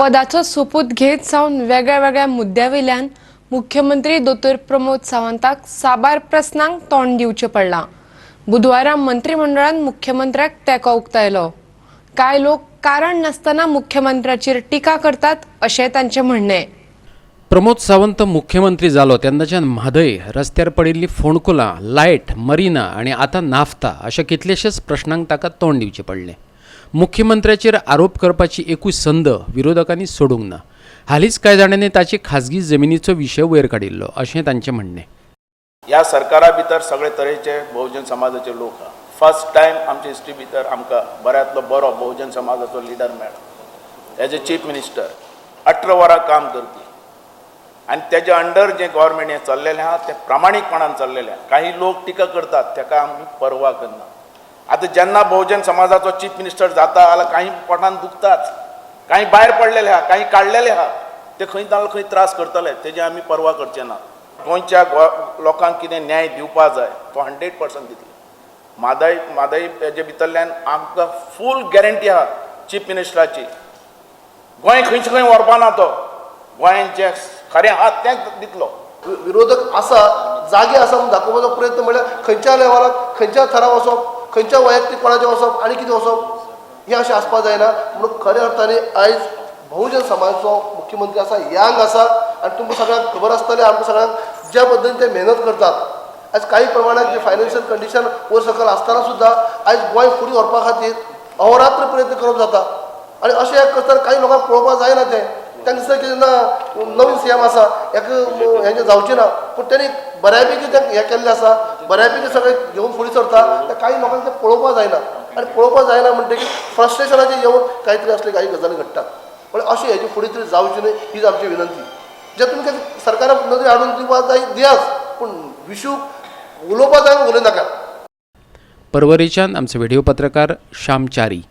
पदाचो सोपूत घेत सावन वेगळ्यावेगळ्या मुद्द्यावेल्यान मुख्यमंत्री दोतोर प्रमोद सावंताक साबार प्रस्नांक तोंड दिवचें पडलां. बुधवारा मंत्रिमंडळान मुख्यमंत्र्याक तेंको उक्तायलो. कांय लोक कारण नासतना मुख्यमंत्र्याचेर टिका करतात अशें तांचें म्हणणें. प्रमोद सावंत मुख्यमंत्री जालो तेन्नाच्यान म्हादय, रस्त्यार पडिल्लीं फोंडकुलां, लायट, मरिना आनी आतां नाफ्ता अशा कितलेशेच प्रश्नांक ताका तोंड दिवचें पडलें. मुख्यमंत्र्याचेर आरोप करपाची एकूय संद विरोधकांनी सोडूंक ना. हालींच कांय जाणांनी ताची खाजगी जमिनीचो विशय वयर काडिल्लो अशें तांचें म्हणणें. ह्या सरकारा भितर सगळे तरेचे बहुजन समाजाचे लोक आहा. फर्स्ट टायम आमच्या हिस्ट्री भितर आमकां बऱ्यांतलो बरो बहुजन समाजाचो लिडर मेळ्ळो एज अ चीफ मिनिस्टर. 18 वरां काम करपी आनी तेज्या अंडर जें गव्हर्मेंट हें चल्लेलें आहा तें प्रामाणीकपणान चल्लेलें आहा. काही लोक टिका करतात, तेका आमी पर्वा करना. आतां जेन्ना बहुजन समाजाचो चीफ मिनिस्टर जाता जाल्यार काही पोटान दुखताच, काही भायर पडलेले आहा, काही काडलेले आहा, ते खंय ना खंय त्रास करतले, तेजी आमी पर्वा करचे ना. गोंयच्या लोकांक कितें न्याय दिवपा जाय तो 100% दितले. म्हादय म्हादय हेजे भितरल्यान आमकां फूल गॅरंटी आहा चीफ मिनिस्टराची. गोंय खंयचे खंय व्हरपा ना तो, गोंयांत जें खरें आहा तेंच दितलो. विरोधक आसा, जागे आसा म्हणून दाखोवपाचो प्रयत्न म्हणल्यार खंयच्या लेवलाक खंयच्या थरार वचप, खंयच्या वैयक्तीक कोणाचें वचप आनी कितें वचप, हें अशें आसपाक जायना. म्हणून खऱ्या अर्थाने आयज बहुजन समाजाचो मुख्यमंत्री आसा, यांग आसा आनी तुमकां सगळ्यांक खबर आसतलें, आमकां सगळ्यांक ज्या पद्दतीन ते मेहनत करतात. आयज काही प्रमाणात जे फायनान्शियल कंडिशन वयर सकयल आसतना सुद्दां आयज गोंय फुडें व्हरपा खातीर अहोरात्र प्रयत्न करप जाता आनी अशें करतना काही लोकांक पळोवपाक जायना. तें तांकां दिसता की ना, नवीन सीएम आसा, हेका हेजें जावचें ना. पूण तेणी बऱ्यापैकी तें हें केल्लें आसा, बऱ्यापैकी सगळें घेवन फुडें सरता. ते काही लोकांक तें पळोवपाक जायना आनी पळोवपाक जायना म्हणटकीर फ्रस्ट्रेशनाचेर येवन कांय तरी असले काही गजाली घडटात. पण अशें हेजे फुडें तरी जावचें न्हय हीच आमची विनंती. जे तुमी सरकाराक नदरे हाडून दिवपाक जाय दियाच, पूण विशूक उलोवपाक जाय उलयनाका. परवरीच्यान आमचे व्हिडिओ पत्रकार श्याम च्यारी.